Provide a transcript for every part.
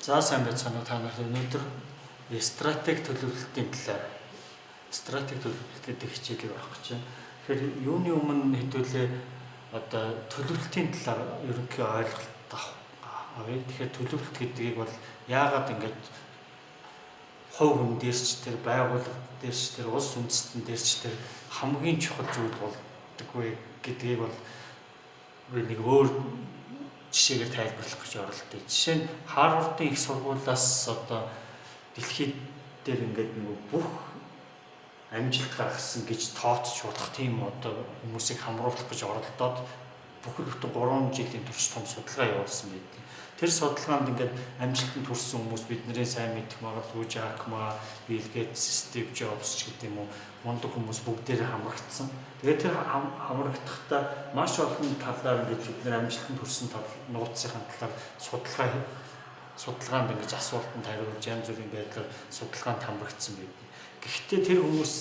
За, сайн байцгаана уу, та нарт. Өнөөдөр стратеги төлөвлөлтийн талаар, стратеги төлөвлөлт гэдэг хичээлийг авах гэж байна. Тэгэхээр юуны өмнө хэдүүлээ одоо төлөвлөлтийн талаар ерөнхий ойлголт авъя. Тэгэхээр төлөвлөлт гэдгийг бол яагаад ингэж хувь хүн дээр ч, тэр байгууллага дээр ч, тэр улс үндэстэн дээр ч тэр хамгийн чухал зүйл болдог вэ гэдгийг бол би нэг өөр жишээгээр тайлбарлах гэж оролдъё. Жишээ нь, Харвардын их сургуулиас одоо дэлхийд дээр ингээд нөгөө бүх амжилт гаргасан гэж тооцож болох тийм одоо хүмүүсийг хамруулах гэж оролдоод бүхэл бүтэн 3 жилийн турш том судалгаа явуулсан байдаг. Тэр судалгаанд ингээд амжилтанд хүрсэн хүмүүс, бидний сайн мэдэх магадгүй Жак Ма, Билл Гейтс, Стив Джобс ч гэдэг юм уу, мундаг хүмүүс бүгдээрээ хамрагдсан. Тэгээд тэр хамрагдахдаа маш олон талаар ингээд бид нар амжилтанд хүрсэн тал нууцын талаар судалгаанд ингэж асуултанд хариулж, янз бүрийн байдлаар судалгаанд хамрагдсан байдаг. Гэхдээ тэр хүмүүс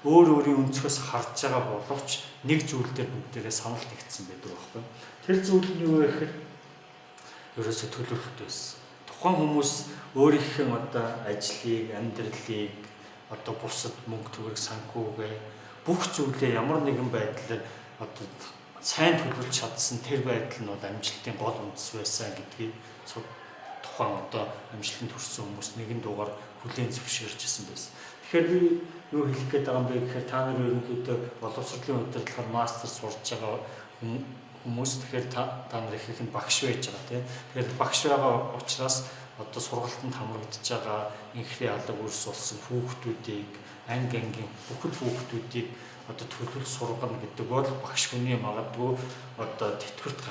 өөр өөрийн өнцгөөс харж байгаа боловч нэг зүйл дээр бүгдээрээ санал нэгдсэн байдаг байхгүй. Тэр зүйл нь юу вэ гэхээр ерөөсө төлөвлөлт байсан. Тухайн хүмүүс өөрийнхөө одоо ажлыг, амьдралыг, одоо бусад мөнгө төгрөг, санхүүгээ, бүх зүйлээ ямар нэгэн байдлаар одоо сайн төлөвлөж чадсан тэр байдал нь бол амжилтын гол үндэс байсан гэдгийг тухайн одоо амжилтанд хүрсэн хүмүүс нэгэн дугаар хүлээн зөвшөөрч ирсэн байсан. Тэгэхээр би юу хэлэх гээд байгаа юм бэ гэхээр та нар ерөнхийдөө боловсролын удирдлагаар мастер сурж байгаа хүмүүс. Тэгэхээр та нар ихэнх нь багш байж байгаа, тийм. Тэгэхээр багш байгаа учраас одоо сургалтанд хамрагдаж байгаа энхрийн алга үрс болсон хүүхдүүдийг, анги ангийн бүхэл хүүхдүүдийг одоо төлөвлөл сургана гэдэг бол багш хүний магадгүй одоо тэтгэврт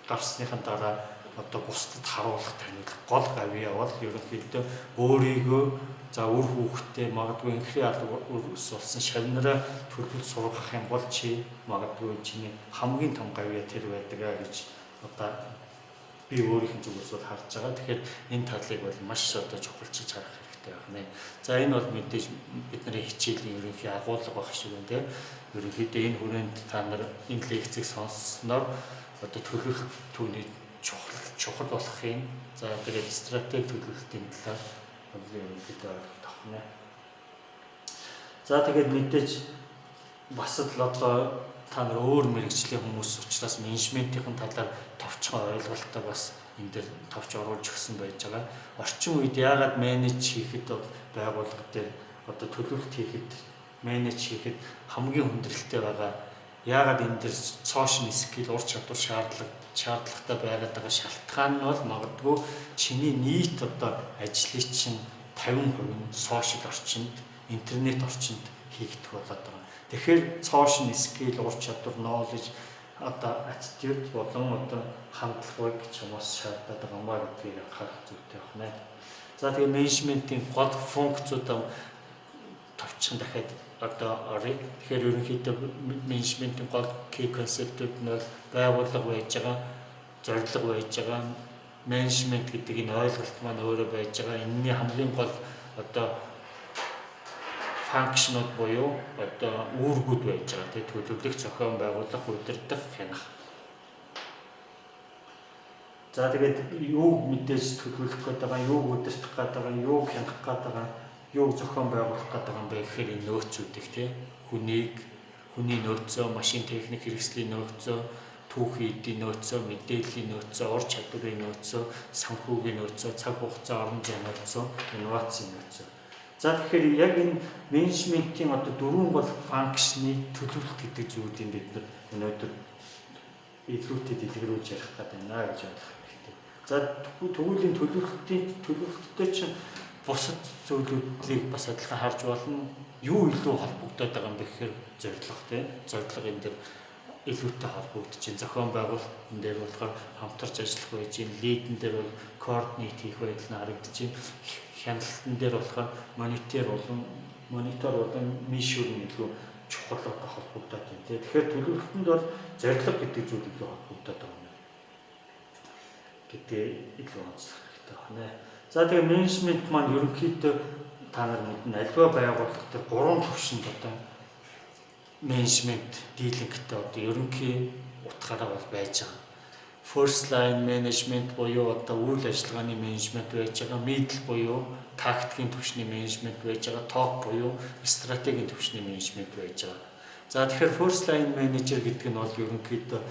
гарсныхан дараа одоо бусдад харуулах, таниулах гол гавьяа бол ерөнхийдөө өөрийгөө, за, үр хүүхдээ, магадгүй энхрийн алга үрс болсон шавнараа төлөвлөл сургах юм бол чи магадгүй чиний хамгийн том гавьяа тэр байдаг а гэж одоо би өөрийнх нь зүгээс бол харж байгаа. Тэгэхээр энэ талыг бол маш одоо чухалчилж харах хэрэгтэй байна. За, энэ бол мэдээж бидний хичээлийн ерөнхий агуулга байх шиг байна, тийм. Ерөнхийдөө энэ хүрээнд та нар энэ лекцийг сонссноор одоо төлөвлөлт, түүний чухал чухал болох юм. За, тэгээд стратеги төлөвлөлтийн талаар бол ерөнхийдөө ойлголт авах нэ. За, тэгээд мэдээж бас л одоо та нар өөр мэргэжлийн хүмүүс учраас менежментийн талаар товчхон ойлголттой бас энэ дээр товч оруулж өгсөн байж байгаа. Орчин үед яагаад manage хийхэд, байгууллага дээр одоо төлөвлөлт хийхэд, manage хийхэд хамгийн хүндрэлтэй байгаа, яагаад энэ дээр social skill, ур чадвар шаардлагатай байгаад байгаа шалтгаан нь бол магадгүй чиний нийт одоо ажлын чинь 50% нь social орчинд, интернет орчинд хийгдэх болоод байгаа. Тэгэхээр social skill, ур чадвар, knowledge, одоо attitude болон одоо хандлагыг чамаас шаардаад байгаа юм ба гэдгийг анхаарах зүйтэй байна. За, тэгээ менежментийн гол функцүүдээ товчхон дахиад одоо оръё. Тэгэхээр ерөнхийдөө менежментийн гол key concept-үүд нь бол байгууллага байж байгаа, зорилго байж байгаа, менежмент гэдэг энэ ойлголт маань өөрөө байж байгаа. Энэний хамгийн гол одоо function ууд буюу одоо үүргүүд байж байгаа. Тэ, төлөвлөх, зохион байгуулах, удирдах, хянах. За, тэгээд юуг мэдээж төлөвлөх гээд байгаа, юуг удирдах гээд байгаа, юуг хянах гээд байгаа, юуг зохион байгуулах гээд байгаа юм бэ гэхээр энэ нөөцүүдийг, тий, хүнийг, хүний нөөцөө, машин техник хэрэгслийн нөөцөө, түүхийн эдийн нөөцөө, мэдээллийн нөөцөө, ур чадварын нөөцөө, санхүүгийн нөөцөө, цаг хугацаа, орон зай нөөцөө, инновацийн нөөцөө. За, тэгэхээр яг энэ менежментийн одоо дөрвөн гол function ы төлөвлөлт гэдэг зүйлийг бид нар өнөөдөр илүүтэй дэлгэрүүлж ярих гэдэг байна гэж ойлгох хэрэгтэй. За, тэгвэл энэ төлөвлөлтийн төлөвлөлттэй чинь бусад зүйлүүдийг бас адилхан харж болно. Юу илүү холбогдоод байгаа юм бэ гэхээр зорилго, тийм. Зорилго энэ дээр илүүтэй холбогдож чинь, зохион байгуулалтын дээр болохоор хамтарч ажиллах байж чинь, lead эн дээр бол coordinate хийх байдал нь харагдаж чинь, хяналтан дээр болохоор monitor болон measure нь илүү чухал одоо холбогдоод байна, тийм. Тэгэхээр төлөвлөлтөнд бол зорилго гэдэг зүйл илүү холбогдоод байгаа юм гэдэг илүү онцлох хэрэгтэй байна. За, тэгээ менежмент маань ерөнхийдөө та нар мэднэ, аливаа байгууллага дээр гурван төвшөнд одоо менежмент дийлэнхтэй одоо ерөнхий утгаараа бол байж байгаа. First line management буюу одоо үйл ажиллагааны менежмент байж байгаа, middle буюу тактикийн түвшний менежмент байж байгаа, top буюу стратегийн түвшний менежмент байж байгаа. За, тэгэхээр first line manager гэдэг нь бол ерөнхийдөө,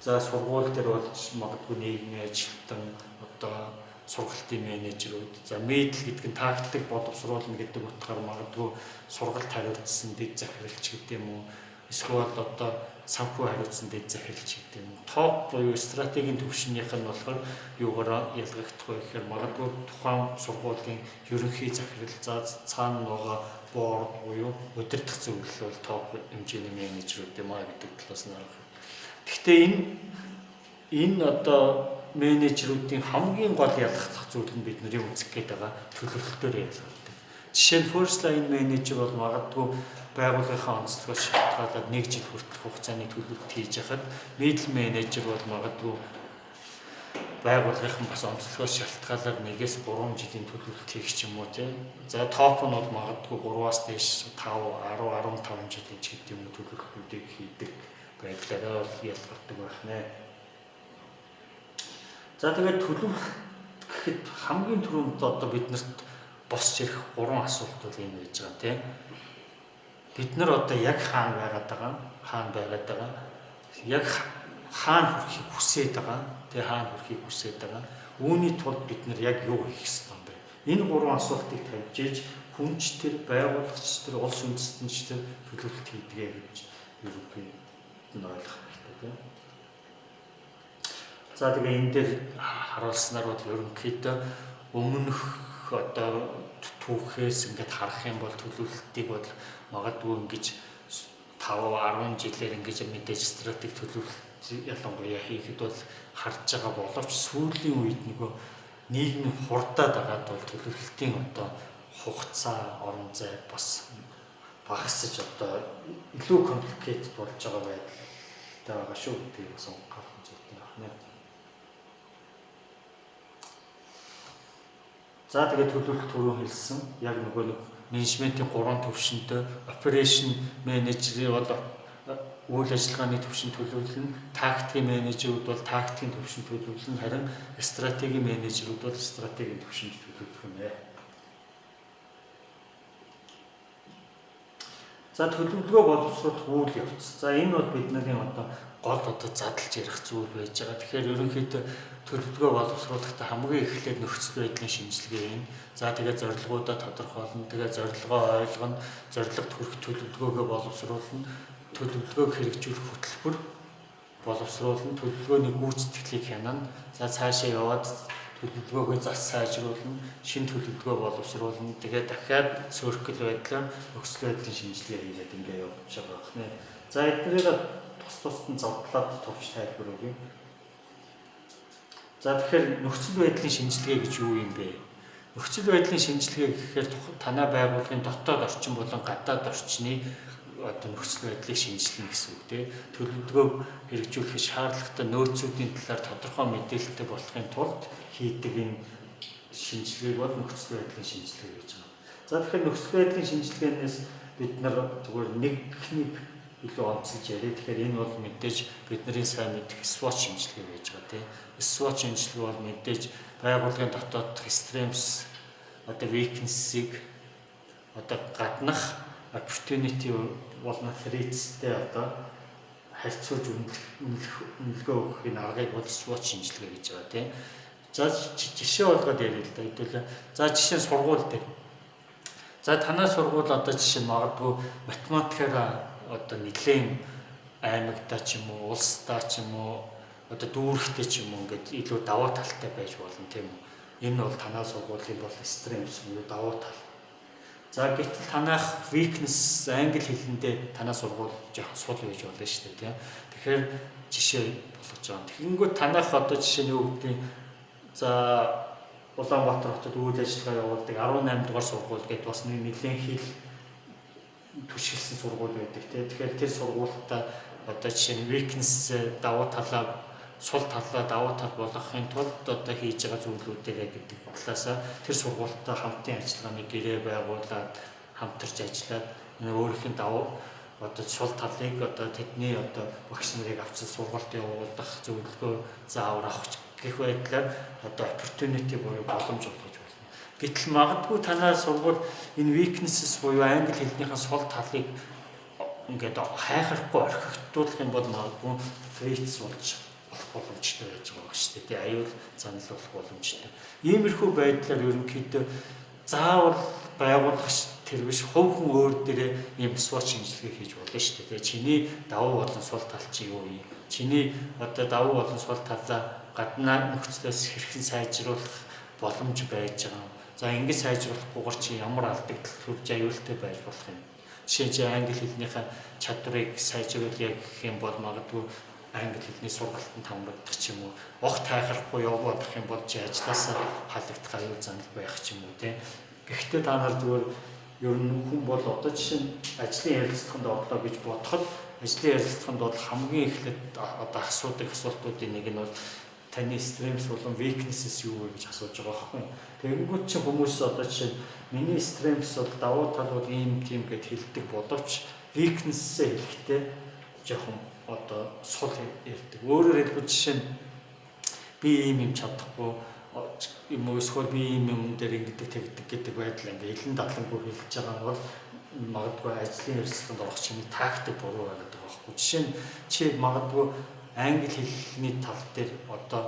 за, сургууль дээр болж магадгүй нийгмийн ажилтан, одоо сургалтын менежерүүд. За, middle гэдэг нь тактик боловсруулна гэдэг утгаар магадгүй сургалт хариуцсан дэд захиралч гэдэг юм уу? Эсвэл одоо санхүү хариуцсан дэд захиралч гэдэг юм уу? Топ буюу стратегийн түвшнийх нь болохоор юугаараа ялгагдах вэ гэхээр магадгүй тухайн сургуулийн ерөнхий захирал, за, цаана байгаа board буюу удирдах зөвлөл бол топ хэмжээний менежерүүд юм а гэдэг талаас нь харах. Гэхдээ энэ одоо менежерүүдийн хамгийн гол ялгах зүйл нь бидний үзэх гээд байгаа төлөвлөлтөөр ялгардаг. Жишээ нь, first line manager бол магадгүй байгууллагынхаа онцлогоос шалтгаалаад 1 жил хүртэлх хугацааны төлөвлөлт хийж байхад, middle manager бол магадгүй байгууллагын бас онцлогоос шалтгаалаад 1-ээс 3 жилийн төлөвлөлт хийх ч юм уу, тийм. За, топ нь бол магадгүй 3-аас дээш 5, 10, 15 жилийн ч гэдэг юм уу төлөвлөлтүүдийг хийдэг байдлаараа бол ялгардаг байх нэ. За, тэгээд төлөвлөх гэхэд хамгийн түрүүнд одоо биднэрт босч ирэх гурван асуулт бол энэ байж байгаа, тийм. Бид нар одоо яг хаана байгаад байгаа, хаана байгаад байгаа, яг хаана хүрэхийг хүсээд байгаа, тэгээ хаана хүрэхийг хүсээд байгаа. Үүний тулд бид нар яг юу хийх ёстой юм бэ? Энэ гурван асуултыг тавьж ээж хүн ч тэр, байгууллагач тэр, улс үндэстэн ч тэр төлөвлөлт хийдгээ гэж ерөнхийд нь ойлгох хэрэгтэй, тийм. За, тэгээ энэ дээр харуулснаар бол ерөнхийдөө өмнөх одоо түүхээс ингээд харах юм бол төлөвлөлтийг бол магадгүй ингэж 5, 10 жилээр ингэж мэдээж стратеги төлөвлөлт ялангуяа хийхэд бол харж байгаа боловч сүүлийн үед нөгөө нийгмийн хурдаа дагаад бол төлөвлөлтийн одоо хугацаа, орон зай бас багасаж, одоо илүү complicated болж байгаа байдалтай байгаа шүү гэдгийг бас анхаарах зүйтэй байна. За, тэгээд төлөвлөлт түрүү хэлсэн. Яг нөгөө нэг менежментийн гурван төвшөнтэй operation manager-ийн бол үйл ажиллагааны төвшин төлөвлөнө, тактикийн менежерүүд бол тактикийн төвшин төлөвлөнө, харин стратегийн менежерүүд бол стратегийн төвшөнд төлөвлөх юм ээ. За, төлөвлөгөө боловсруулах үйл явц. За, энэ бол бидний одоо гол одоо задлж ярих зүйл байж байгаа. Тэгэхээр ерөнхийдөө төлөвлөгөө боловсруулахдаа хамгийн эхлээд нөхцөл байдлын шинжилгээ юм. За, тэгээд зорилгоудаа тодорхойлно, тэгээд зорилгоо ойлгоно, зорилгод хүрэх төлөвлөгөөгөө боловсруулна, төлөвлөгөөг хэрэгжүүлэх хөтөлбөр боловсруулна, төлөвлөгөөний гүйцэтгэлийг хянана. За, цаашаа яваад төлөвлөгөөгөө зас сайжруулна, шинэ төлөвлөгөө боловсруулна. Тэгээд дахиад circle байдлаар нөхцөл байдлын шинжилгээ хийгээд ингээ явж байгаа байна. За, эднэрийг тус тусад нь задлаад товч тайлбар өгье. За, тэгэхээр нөхцөл байдлын шинжилгээ гэж юу юм бэ? Нөхцөл байдлын шинжилгээ гэхээр танай байгууллагын дотоод орчин болон гадаад орчны одоо нөхцөл байдлыг шинжилнэ гэсэн үг, тийм. Төлөвлөгөөг хэрэгжүүлэхэд шаардлагатай нөөцүүдийн талаар тодорхой мэдээлэлтэй болохын тулд хийдэг энэ шинжилгээг бол нөхцөл байдлын шинжилгээ гэж байгаа. За, тэгэхээр нөхцөл байдлын шинжилгээнээс бид нар зүгээр нэгхнийг илүү онцолж яриа. Тэгэхээр энэ бол мэдээж бидний сайн мэдэх SWOT шинжилгээ байж байгаа, тийм. SWOT шинжилгээ бол мэдээж байгууллагын дотоодох strengths, одоо weakness-ийг одоо гаднах opportunity болон threats-тэй одоо харьцуулж үнэлэх, үнэлгээ өгөх энэ аргыг бол SWOT шинжилгээ гэж байгаа, тийм. За, жишээ болгоод яриа л да. Хэдүүлээ. За, жишээ нь сургууль дээр. За, танай сургууль одоо жишээ нь магадгүй математикаараа одоо нэлээд аймагтаа ч юм уу, улсдаа ч юм уу, одоо дүүрэгтэй ч юм уу ингээд илүү давуу талтай байж болно, тийм үү? Энэ бол танай сургуулийн бол strengths буюу давуу тал. За, гэтэл танайх weakness англи хэлэндээ танай сургууль жоохон сул байж болно шүү дээ, тийм. Тэгэхээр жишээ болгож байгаа. Тэгэнгүүт танайх одоо жишээ нь юу гэдгийг, за, Улаанбаатар хотод үйл ажиллагаа явуулдаг 18 дугаар сургууль гэдээ бас нэг нэлээд хэл түшгэлсэн сургууль байдаг, тийм. Тэгэхээр тэр сургуультаа одоо жишээ нь weakness давуу талаа, сул талаа давуу тал болгохын тулд одоо хийж байгаа зүйлүүдээрээ гэдэг талаасаа тэр сургуультай хамтын ажиллагааны гэрээ байгуулад, хамтарч ажиллаад өөрийнх нь давуу одоо сул талыг одоо тэдний одоо багш нарыг авчин сургалт явуулах, зөвлөгөө заавар авах гэх байдлаар одоо opportunity буюу боломж олгож болно. Гэтэл магадгүй танаа сургууль энэ weaknesses буюу англи хэлнийхэн сул талыг ингээд хайхрахгүй орхигдуулах юм бол магадгүй threats болж болох боломжтой байж байгаа шүү дээ. Аюул занал болох боломжтой. Иймэрхүү байдлаар ерөнхийдөө заавал байгуулах тэр биш, хувь хүн өөр дээрээ ийм SWOT шинжилгээ хийж болно шүү дээ. Чиний давуу болон сул тал чи юу юм? Чиний одоо давуу болон сул талаа гаднаа нөхцлөөс хэрхэн сайжруулах боломж байж байгаа юм? За, ингэж сайжруулахгүйгээр чи ямар алдагдал төрж аюултай байж болох юм? Жишээ нь, чи англи хэлнийхээ чадварыг сайжруулъя гэх юм бол магадгүй англи хэлний сургалтанд хамрагдах ч юм уу. Огт тайхрахгүй явуулах юм бол чи ажлаасаа халагдах аюул занал байх ч юм уу, тийм. Гэхдээ та нар зүгээр ер нь хүн бол одоо жишээ нь ажлын ярилцлаганд орлоо гэж бодоход, ажлын ярилцлаганд бол хамгийн эхлээд одоо асуудаг асуултуудын нэг нь бол таны strengths болон weaknesses юу вэ гэж асууж байгаа байхгүй. Тэгэнгүүт чинь хүмүүс одоо жишээ нь миний strengths бол, давуу тал бол ийм тийм гэд хэлдэг боловч weakness-ээ хэлэхдээ жоохон одоо сул ярьдаг. Өөрөөр хэлбэл, жишээ нь би ийм юм чадахгүй юм уу, эсвэл би ийм юм дээр ингэдэг тэгдэг гэдэг байдал ингээ элен далангүй хэлж байгаа нь бол магадгүй ажлын ярилцлаганд орох чиний тактик буруу байгаад байгаа байхгүй. Жишээ нь, чи магадгүй англи хэлний тал дээр одоо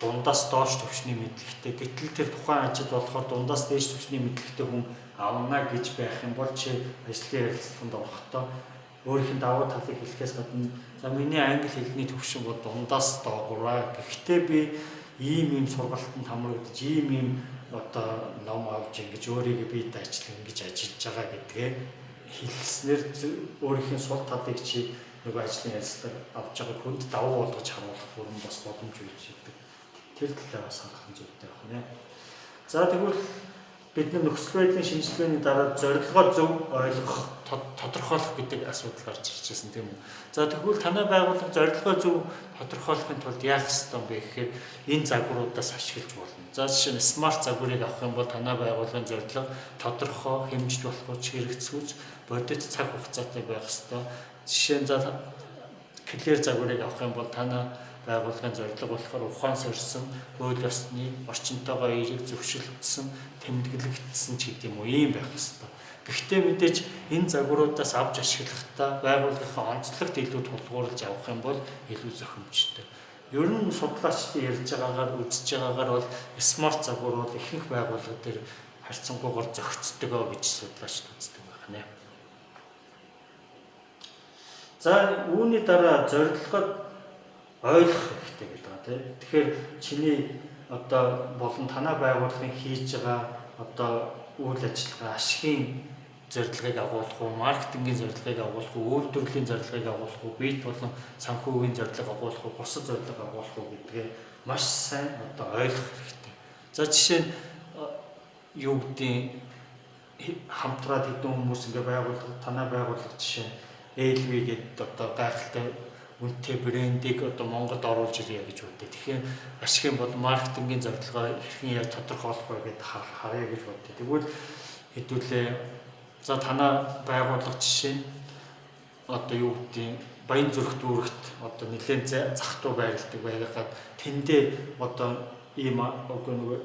дундаас доош түвшний мэдлэгтэй, гэтэл тэр тухайн ажил болохоор дундаас дээш түвшний мэдлэгтэй хүн авна гэж байх юм бол чи ажлын ярилцлаганд орохдоо өөрийнх нь давуу талыг хэлэхээс гадна за, миний англи хэлний түвшин бол дундаас доогуур. Гэхдээ би ийм ийм сургалтанд хамрагдаж, ийм ийм одоо ном авч, ингэж өөрийгөө бие даажлан ингэж ажиллаж байгаа гэдгээ хэлснээр өөрийнх нь сул талыг чи нөгөө ажлын ярилцлага авч байгаа хүнд давуу болгож харуулах бүрэн бас боломж үйж идэг. Тэр талаар бас харах нь зүйтэй байна. За, тэгвэл бид нар нөхцөл байдлын шинжилгээний дараа зорилгоо зөв ойлгох, тодорхойлох гэдэг асуудал гарч ирж байсан, тийм үү. За, тэгвэл танай байгууллага зорилгоо зөв тодорхойлохын тулд яах ёстой юм бэ гэхээр энэ загваруудаас ашиглаж болно. За, жишээ нь SMART загварыг авах юм бол танай байгууллагын зорилго тодорхой, хэмжиж болох, хэрэгцүүц, бодит цаг хугацаатай байх ёстой. Жишээ нь, за, CLEAR загварыг авах юм бол танай байгууллагын зорилго болохоор ухаан сорьсон, хууль ёсны орчинтойгоо эерэг зөвшөлдсөн, тэмдэглэгдсэн ч гэдэг юм уу, ийм байх ёстой. Гэхдээ мэдээж энэ загваруудаас авч ашиглахдаа байгууллагын онцлогт илүү тулгуурлаж авах юм бол илүү зохимжтой. Ер нь судлаачдын ярьж байгаагаар, үзэж байгаагаар бол SMART загвар бол ихэнх байгууллага дээр харьцангуйгаар зохицдог гэж судлаачд үздэг байх нэ. За, үүний дараа зорилгоо ойлгох хэрэгтэй гэдэг байгаа, тийм. Тэгэхээр чиний одоо болон танай байгууллагын хийж байгаа одоо үйл ажиллагаа ашигын зорилгыг агуулах уу, маркетингийн зорилгыг агуулах уу, үйлдвэрлэлийн зорилгыг агуулах уу, бие болон санхүүгийн зорилго агуулах уу, бусад зорилго агуулах уу гэдгээ маш сайн одоо ойлгох хэрэгтэй. За, жишээ нь, юу гэдгийг хамтраад хэдэн хүмүүс ингээ байгууллага, танай байгууллага жишээ LV гэдэг одоо гайхалтай үнэтэй брендийг одоо Монголд оруулж ирье гэж бодъё. Тэгэхээр ашигын бол маркетингийн зорилгоо хэрхэн яаж тодорхойлох вэ гэдээ харъя гэж бодъё. Тэгвэл хэдүүлээ за, танай байгууллага жишээ нь одоо юу гэдгийг Баянзүрх дүүрэгт одоо нэлээд зах туу байрладаг байгаад тэндээ одоо ийм үгүй нөгөө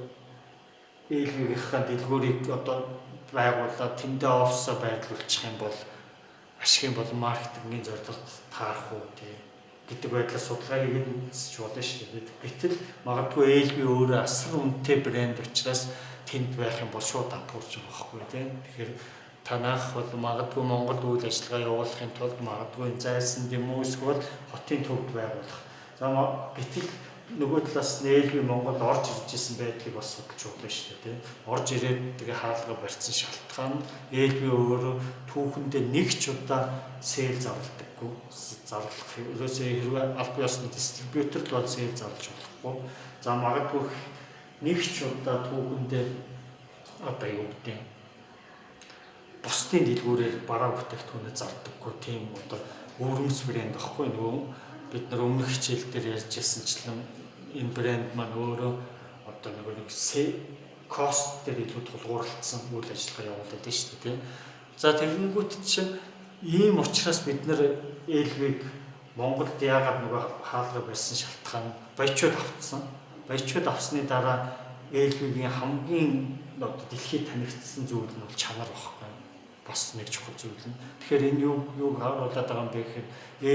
LV-ийнхаа дэлгүүрийг одоо байгуулад тэндээ офисоо байрлуулчих юм бол ашигын болон маркетингийн зорилгод таарах уу, тий, гэдэг байдлаар судалгаа хийгээд үзэж болно шүү дээ. Гэтэл магадгүй LV өөрөө асар үнэтэй брэнд учраас тэнд байх юм бол шууд дампуурч байгаа байхгүй, тий. Тэгэхээр танах бол магадгүй Монголд үйл ажиллагаа явуулахын тулд магадгүй зайсан юм уу, эсвэл хотын төвд байгуулах. За, гэтэл нөгөө талаас нь LV Монголд орж ирж исэн байдлыг бас судалж болно шүү дээ, тийм. Орж ирээд тэгээ хаалга барьсан шалтгаан нь LV өөрөө түүхэндээ нэг ч удаа sale зарлдаггүй. Зарлах ерөөсөө хэрвээ албан ёсны дистрибьютор л бол sale зарлж болохгүй. За, магадгүй нэг ч удаа түүхэндээ одоо юу гэдэг бусдын дэлгүүрээр бараа бүтээгдэхүүнээ зардаггүй тийм одоо өвөрмөц брэнд багхгүй. Нөгөө бид нар өмнөх хичээл дээр ярьж ирсэнчлэн энэ брэнд маань өөрөө одоо нөгөө нэг cost дээр илүү тулгуурлагдсан үйл ажиллагаа явуулдаг шүү дээ, тийм. За, тэгэнгүүт чинь Ийм учраас бид нар LV-г Монголд яагаад нөгөө хаалга барьсан шалтгаан баячууд авцсан. Баячууд авсны дараа LV-гийн хамгийн одоо дэлхийд танигдсан зүйл нь бол чанар багхгүй. Бас нэг чухал зүйл нь. Тэгэхээр энэ юуг харуулад байгаа юм бэ гэхээр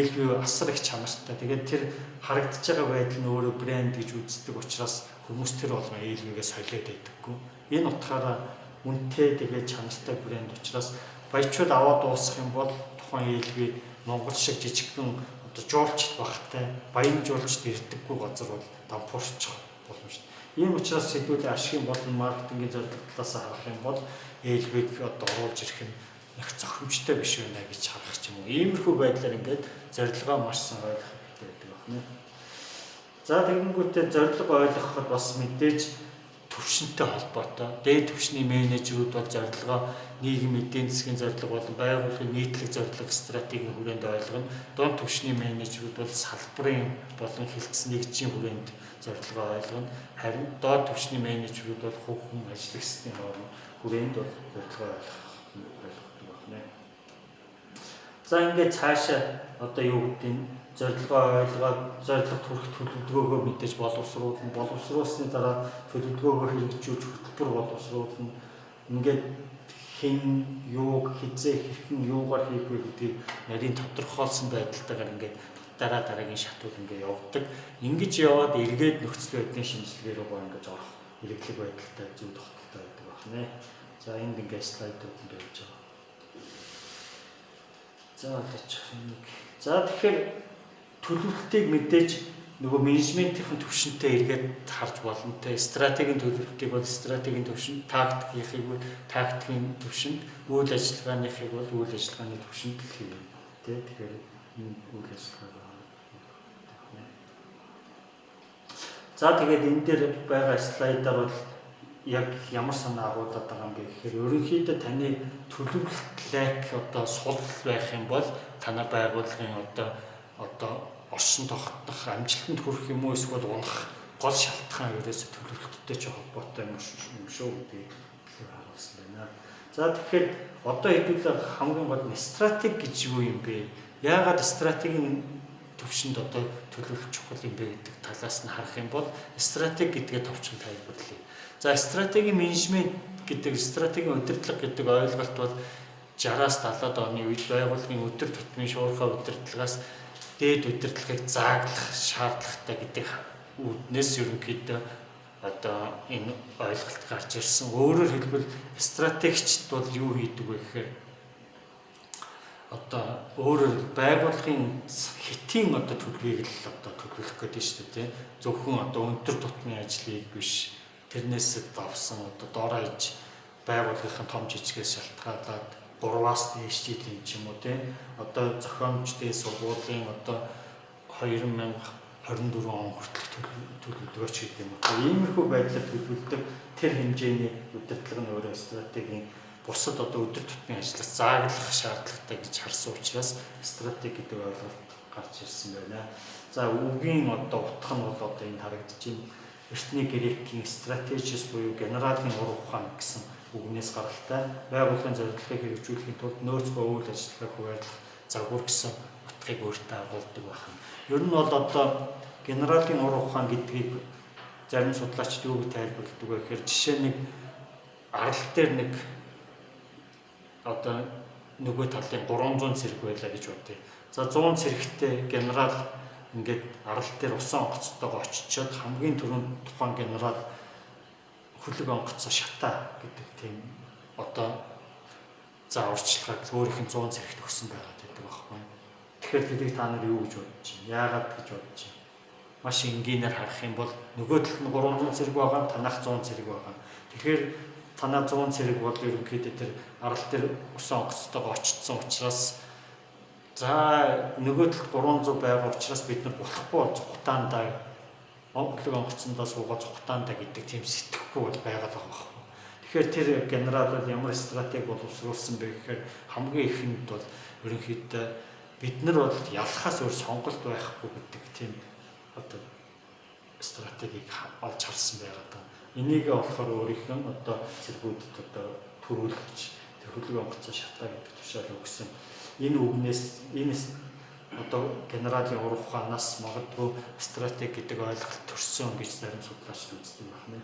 LV асар их чанартай. Тэгээд тэр харагдаж байгаа байдал нь өөрөө брэнд гэж үздэг учраас хүмүүс тэр болгон LV-гээ солиод байдаггүй. Энэ утгаараа үнэтэй тэгээд чанартай брэнд учраас баячууд аваад дуусах юм бол тухайн LV Монгол шиг жижигхэн одоо жуулчд багтай, баян жуулчд ирдэггүй газар бол дампуурчих боломжтой. Ийм учраас хэдүүлээ ашигын болон маркетингийн зорилго талаас харах юм бол LV-г одоо оруулж ирэх нь их зохимжтой биш байна гэж харах ч юм уу. Иймэрхүү байдлаар ингээд зорилгоо маш сайн ойлгох хэрэгтэй байдаг байна. За тэгэнгүүтээ зорилго ойлгоход бас мэдээж төвшөнтэй холбоотой. Дээд түвшний менежерүүд бол зорилгоо нийгэм эдийн засгийн зорилго болон байгууллагын нийтлэг зорилго стратегийн хүрээнд ойлгоно. Дунд түвшний менежерүүд бол салбарын болон хэлтс нэгжийн хүрээнд зорилгоо ойлгоно. Харин доод түвшний менежерүүд бол хувь хүн ажиллагчдын хооронд хүрээнд бол зорилгоо ойлгодог байна. За ингээд цаашаа одоо юу гэдэг нь зорилгоо ойлгоод зорилго хүрэх төлөвлөгөөгөө мэдээж боловсруулна. Боловсруулсны дараа төлөвлөгөөгөө хэрэгжүүлж хөтөлбөр боловсруулна. Ингээд хэн юуг хизээ хэрхэн юугаар хийх вэ гэдгийг нарийн тодорхойлсон байдалтайгаар ингээд дараа дараагийн шатууд ингээд явдаг. Ингэж яваад эргээд нөхцөл байдлын шинжилгээ рүү ингэж орох хэрэглэг байдалтай зүй тогтолтой байдаг байна. За энд ингээд слайдууд нь байж байгаа. За олоочих нэг. За тэгэхээр төлөвлөлтийг мэдээж нөгөө менежментийн түвшинтэй эргээд харж болно те. Стратегийн төлөвлөлтийг бол стратегийн түвшинд, тактикийнхыг бол тактикийн түвшинд, үйл ажиллагааныхыг бол үйл ажиллагааны түвшинд л хийв те. Тэгэхээр энэ үйл ажиллагаа. За тэгээд энэ дээр байгаа слайдаар бол яг ямар санаа агуулдаг байгаа юм бэ гэхээр ерөнхийдөө таны төлөвлөлт лайк одоо сул байх юм бол танай байгууллагын одоо оршин тогтнох, амжилтанд хүрэх юм уу эсвэл унах гол шалтгаан ерөөсө төлөвлөлттэй ч холбоотой юм шүү гэдгийг харуулсан байна. За тэгэхээр одоо хэдүүлээ хамгийн гол нь стратеги гэж юу юм бэ? Яагаад стратегийн төвшөнд одоо төлөвлөх чухал юм бэ гэдэг талаас нь харах юм бол стратеги гэдгээ товчхон тайлбарлая. За стратегийн менежмент гэдэг стратегийн удирдлага гэдэг ойлголт бол 60-аас 70-аад оны үед байгууллагын өдөр тутмын шуурхай удирдлагаас дээд удирдлагыг зааглах шаардлагатай гэдэг үүднээс ерөнхийдөө одоо энэ ойлголт гарч ирсэн. Өөрөөр хэлбэл стратегчд бол юу хийдэг вэ гэхээр одоо өөрөөр байгууллагын хэтийн одоо төлөвийг л одоо төлөвлөх гэдэг нь шүү дээ. Зөвхөн одоо өндөр тутмын ажлыг биш, тэрнээс давсан одоо дор хаяж байгууллагын том жижигээс шалтгаалаад 3-аас дээш жилийн ч юм уу тийм одоо зохиомжтой сургуулийн одоо 2024 он хүртэлх төлөвлөгөөч гэдэг юм уу. Иймэрхүү байдлаар төлөвлөдөг тэр хэмжээний удирдлага нь өөрөө стратегийн бусад одоо өдөр тутмын ажлаас зааглах шаардлагатай гэж харсан учраас стратеги гэдэг ойлголт гарч ирсэн байна. За үгийн одоо утга нь бол одоо энд харагдаж байна. Эртний грекийн стратегис буюу генералийн ур ухаан гэсэн үгнээс гаралтай байгууллагын зорилгыг хэрэгжүүлэхийн тулд нөөц ба үйл ажиллагааг хуваарлах загвар гэсэн утгыг өөртөө агуулдаг байна. Ер нь бол одоо генералийн ур ухаан гэдгийг зарим судлаачид юу гэж тайлбарладаг вэ гэхээр жишээ нэг арал дээр нэг одоо нөгөө талын 300 цэрэг байлаа гэж бодъё. За 100 цэрэгтэй генерал ингээд арал дээр усан онгоцтойгоо очичоод хамгийн түрүүнд тухайн генерал хөлөг онгоцоо шатаа гэдэг тийм одоо за урьдчилгааг өөрийнх нь 100 цэрэгт өгсөн байгаа гэдэг байхгүй. Тэгэхээр тэрийг та нар юу гэж бодож байна? Яагаад гэж бодож байна? Маш энгийнээр харах юм бол нөгөө талд нь 300 цэрэг байгаа, танах 100 цэрэг байгаа. Тэгэхээр танаа 100 цэрэг бол ерөнхийдөө тэр арал дээр усан онгоцтойгоо очсон учраас за нөгөө талд 300 байгаа учраас бид нар болохгүй бол цухтаандаа хөлөг онгоцондоо суугаа цухтаандаа гэдэг тийм сэтгэхгүй бол байгаад байгаа байхгүй. Тэгэхээр тэр генерал бол ямар стратеги боловсруулсан бэ гэхээр хамгийн ихэнд бол ерөнхийдөө бид нар бол ялахаас өөр сонголт байхгүй гэдэг тийм одоо стратегийг олж харсан байгаа даа. Энийг болохоор өөрийнх нь одоо цэргүүдэд одоо төрүүлж тэр хөлөг онгоцоо шатаа гэдэг тушаал өгсөн. Энэ үгнээс энэ одоо генералийн ур ухаанаас магадгүй стратеги гэдэг ойлголт төрсөн гэж зарим судлаачид үздэг байна.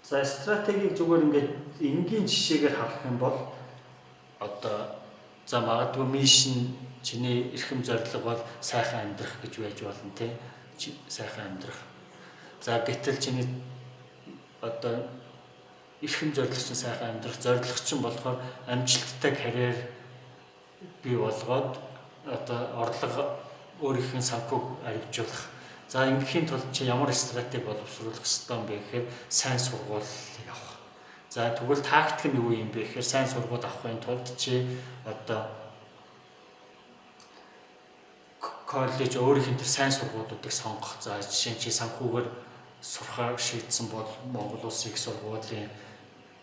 За стратегийг зүгээр ингээд энгийн жишээгээр харах юм бол одоо за магадгүй mission чиний эрхэм зорилго бол сайхан амьдрах гэж байж болно тий. Сайхан амьдрах. За гэтэл чиний одоо эрхэм зорилго чинь сайхан амьдрах, зорилго чинь болохоор амжилттай карьер бий болгоод одоо орлого өөрийнх нь санхүүг аривжуулах. За ингээхийн тулд чи ямар стратеги боловсруулах ёстой юм бэ гэхээр сайн сургууль явах. За тэгвэл тактик нь юу юм бэ гэхээр сайн сургууль авахын тулд чи одоо коллеж өөрийнх нь тэр сайн сургуулиудыг сонгох. За жишээ нь чи санхүүгээр сурахаар шийдсэн бол Монгол Улсын их сургуулийн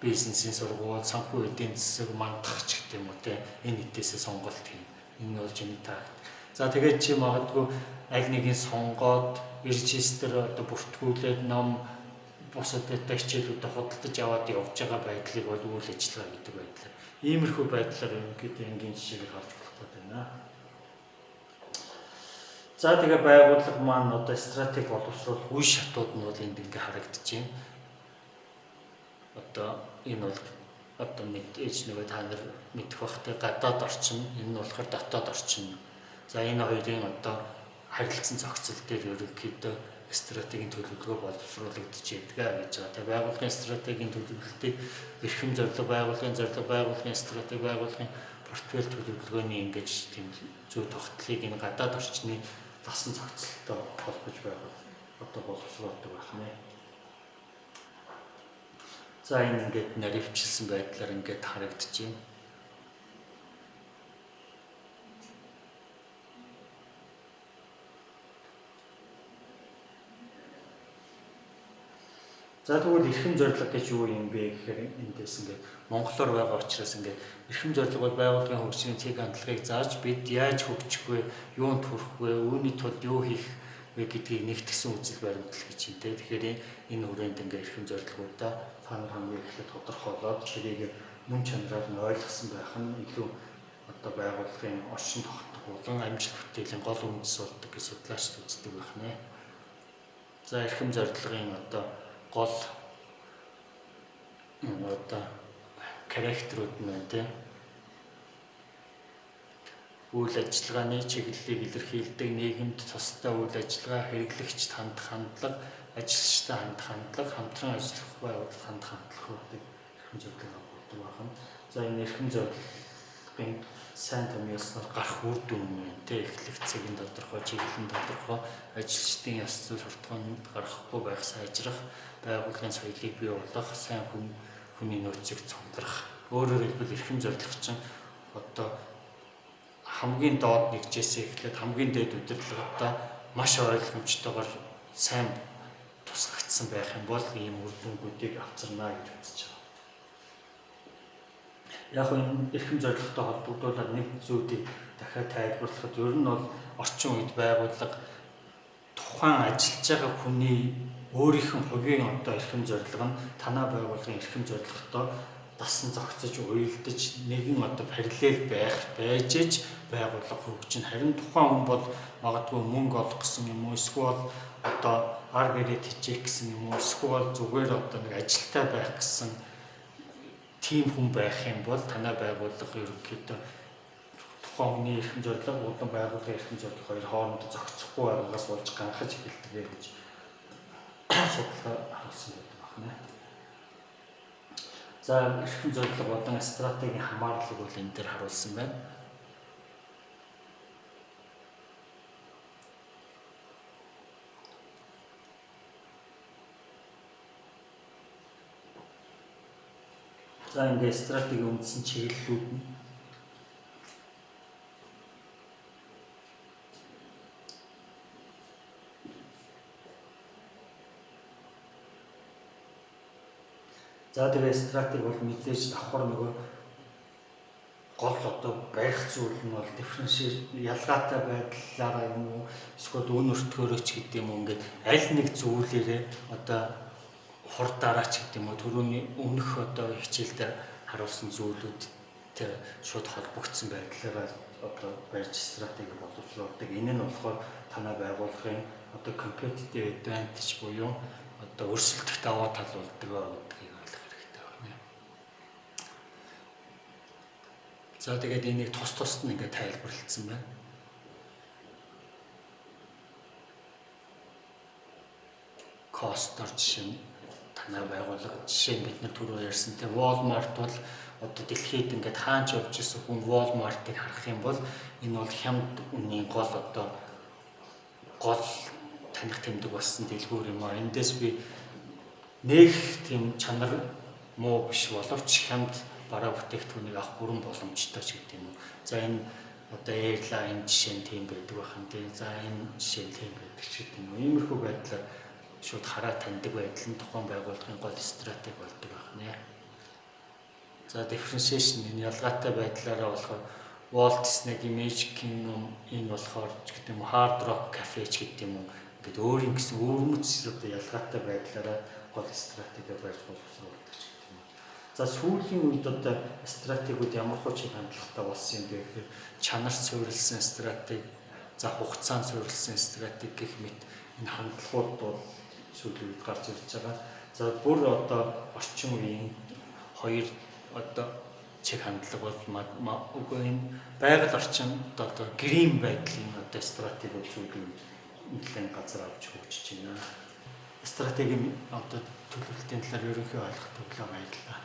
бизнесийн сургууль, санхүү эдийн засаг, мандах ч гэдэг юм уу те энэ эдээсээ сонголт хийн. Энэ бол чиний тактик. За тэгээд чи магадгүй аль нэгийг сонгоод регистр одоо бүртгүүлээд ном бусад одоо хичээлүүдэд худалдаж аваад явж байгаа байдлыг бол үйл ажиллагаа гэдэг байдлаар. Иймэрхүү байдлаар ерөнхийдөө энгийн жишээгээр харж болох гэдэг байна. За тэгээ байгууллага маань одоо стратеги боловсруулах үе шатууд нь бол энд ингээ харагдаж байна. Одоо энэ бол одоо мэдээж нөгөө та нар мэдэх бахтай гадаад орчин, энэ нь болохоор дотоод орчин. За энэ хоёрын одоо харилцан зохицол дээр ерөнхийдөө стратегийн төлөвлөгөө боловсруулагдаж байдаг гэж байгаа. Тэгээ байгууллагын стратегийн төлөвлөлтийг эрхэм зорилго, байгууллагын зорилго, байгууллагын стратеги, байгууллагын портфель төлөвлөгөөний ингэж тийм зүй тогтлыг энэ гадаад орчны дасан зохицолтой холбож байгуул одоо боловсруулдаг байх нэ. За энэ ингээд наривчилсан байдлаар ингээд харагдаж байна. За тэгвэл эрхэм зорилго гэж юу юм бэ гэхээр эндээс ингээд монголоор байгаа учраас ингээд эрхэм зорилго бол байгууллагын хөгжлийн цэг хандлагыг зааж бид яаж хөгжих вэ, юунд хүрэх вэ, үүний тулд юу хийх вэ гэдгийг нэгтгсэн үзэл баримтлал гэж юм те. Тэгэхээр энэ хүрээнд ингээд эрхэм зорилгоудаа та нар хамгийн эхлээд тодорхойлоод тэрийг мөн чанараар нь ойлгосон байх нь илүү одоо байгууллагын оршин тогтнох болон амжилт бүтээлийн гол үндэс болдог гэж судлаачид үздэг байх нэ. За эрхэм зорилгын одоо гол одоо характерууд нь байна тийм. Үйл ажиллагааны чиглэлийг илэрхийлдэг нийгэмд тусдаа үйл ажиллагаа, хэрэглэгчд хандах хандлага, ажилчтай хандах хандлага, хамтран ажиллах байгууллагад хандах хандлагуудыг эрхэм зорилго агуулдаг байна. За энэ эрхэм зорилгын сайн том ёсноор гарах үр дүн нь байна тийм. Эхлэх цэг нь тодорхой, чиглэл нь тодорхой, ажилчдын ёс зүй суртахуунд гаргахгүй байх, сайжрах, байгууллагын соёлыг бий болгох, сайн хүний нөөцийг цугларах. Өөрөөр хэлбэл эрхэм зорилго чинь одоо хамгийн доод нэгжээсээ эхлээд хамгийн дээд удирдлагадаа маш ойлгомжтойгоор сайн тусгагдсан байх юм бол ийм үр дүнгуудыг авчирна гэж үзэж байгаа. Яг энэ эрхэм зорилготой холбогдуулаад нэг зүйлийг дахиад тайлбарлахад ер нь бол орчин үед байгууллага тухайн ажиллаж байгаа хүний өөрийнх нь хувийн одоо эрхэм зорилго нь танай байгууллагын эрхэм зорилготой дасан зохицож уялдаж нэгэн одоо параллел байх байж ээж байгууллага хөгжинэ. Харин тухайн хүн бол магадгүй мөнгө олох гэсэн юм уу, эсвэл одоо ар гэрээ тэжээх гэсэн юм уу, эсвэл зүгээр одоо нэг ажилтай байх гэсэн тийм хүн байх юм бол танай байгууллага ерөнхийдөө тухайн хүний эрхэм зорилго, болон байгууллагын эрхэм зорилго хоёр хоорондоо зохицохгүй байгаагаас болж ганхаж эхэлдэг гэж судалгаа харуулсан байдаг байна. За эрхэм зорилго болон стратегийн хамаарлыг бол энэ дээр харуулсан байна. За ингээд стратегийн үндсэн чиглэлүүд нь За тэгээ стратеги бол мэдээж давхар нөгөө гол одоо барих зүйл нь бол дифференшиал ялгаатай байдлаараа юм уу эсвэл үн өртгөөрөө ч гэдэг юм уу ингээд аль нэг зүйлээрээ одоо хурдаараа ч гэдэг юм уу түрүүний өмнөх одоо хичээл дээр харуулсан зүйлүүдтэй шууд холбогдсон байдлаараа одоо барьж стратеги боловсруулдаг. Энэ нь болохоор танай байгууллагын одоо competitive advantage буюу одоо өрсөлдөх давуу тал болдог гэдгийг ойлгох хэрэгтэй байна. За, тэгээд энийг тус тусад нь ингээд тайлбарлагдсан байна. Cost-оор жишээ нь танай байгууллага, жишээ нь бид нар түрүү ярьсан те, Walmart бол одоо дэлхийд ингээд хаанч явж исэн хүн Walmart-ыг харах юм бол энэ бол хямд үнийн гол одоо гол таних тэмдэг болсон дэлгүүр юм аа. Эндээс би нэх тийм чанар муу биш боловч хямд бараа бүтээгдэхүүнийг авах бүрэн боломжтой ч гэдэг юм уу. За, энэ одоо airline жишээ нь тийм байдаг байх юм тий. За, энэ жишээ нь тийм байдаг ч гэдэг юм уу. Иймэрхүү байдлаар шууд хараа таньдаг байдал нь тухайн байгууллагын гол стратеги болдог байх нэ. За, differentiation, энэ ялгаатай байдлаараа болохоор Walt Disney-гийн Magic Kingdom, энэ болохоор ч гэдэг юм уу, Hard Rock Cafe ч гэдэг юм уу, ингээд өөрийн гэсэн өвөрмөц одоо ялгаатай байдлаараа гол стратеги барьж боловсруулдаг ч гэдэг юм. За, сүүлийн үед одоо стратегиуд ямар хүчин хандлагатай болсон юм бэ гэхээр чанар суурилсан стратеги, за, хугацаанд суурилсан стратеги гэх мэт энэ хандлагууд бол сүүлийн үед гарч ирж байгаа. За, бүр одоо орчин үеийн хоёр одоо чиг хандлага бол, үгүй, энэ байгаль орчинд одоо green байдлын одоо стратегиуд сүүлийн үед нэлээд газар авч хөгжиж байна. Стратегийн одоо төлөвлөлтийн талаар ерөнхий ойлголт өглөө, баярлалаа.